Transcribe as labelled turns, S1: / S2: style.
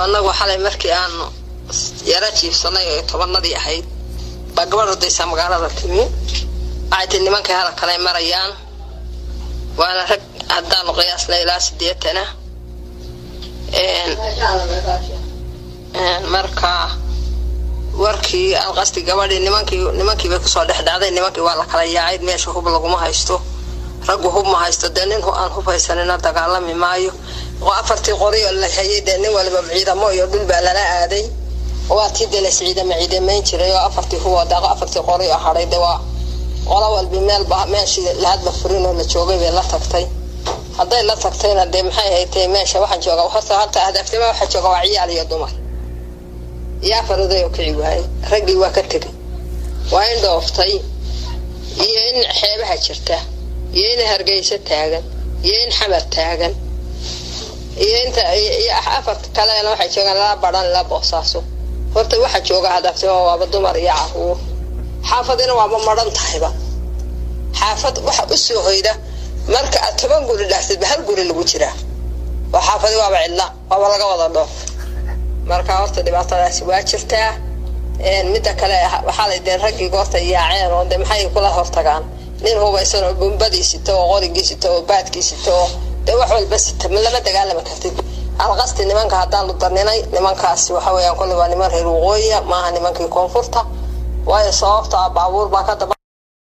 S1: Annagu xalay markii aanu yara jiifsanay oo tobanadii ahayd baa gabadh ordaysaa magaalada timi. Waxay tii nimankay halkanay marayaan, waana rag haddaanu qiyaasnay ilaa 80. Marka warkii alqasti gabadhii nimankii bay kusoo dhex dhacday. Nimankii waa la kala yaacay, meesha hub laguma haysto, raggu hub ma haysto. Dee nin aan hub haysanina dagaalami maayo. Oo afartii qori oo la hayay dee nin waliba ciidamo iyo dhul baa lala aaday. Waa tii dee las ciidama ciidamayn jiray oo afartii hub oo daaqo afartii qori oo hadhay dee waa qolo walbi meelba meeshii lahadba furin oo la joogay bay la tagtay. Hadday la tagtayna dee maxay haytay meesha waxaan jooga horta horta Hadaaftimo waxaa jooga waa ciyaal iyo dumar iyo afar oday oo kici waayey. Raggii waa ka tegay, waa in dhooftay iyo in xeebaha jirta iyo in Hargeysa taagan iyo in Xamar taagan iyo inta iyo afarta kalena waxay joogaan lala Baran ilaa Boosaaso. Horta waxa jooga Hadaaftimo waaba dumar iyo caruur, xaafadina waaba maran tahayba. Xaafad waxa u soo hoyda marka aad 10 guri dhaaftid ba hal guri lagu jiraa, oo xaafadi waaba cidla, waaba laga wada dhoof. Marka horta dhibaatadaasi waa jirtaa. Midda kale waxaa la deen raggii goorta yaaceen oo dee maxay kula hortagaan nin hubaysan oo bumbadii sito oo qorigii sito oo baadkii sito oo dee wax walba sita, ma lama dagaalami kartid. Alqasti nimanka haddaanu daninay nimankaasi waxa weeyaan kolley waa niman reer waqooyiya, maaha nimankii koonfurta, waayo sababta baabuur baa ka daba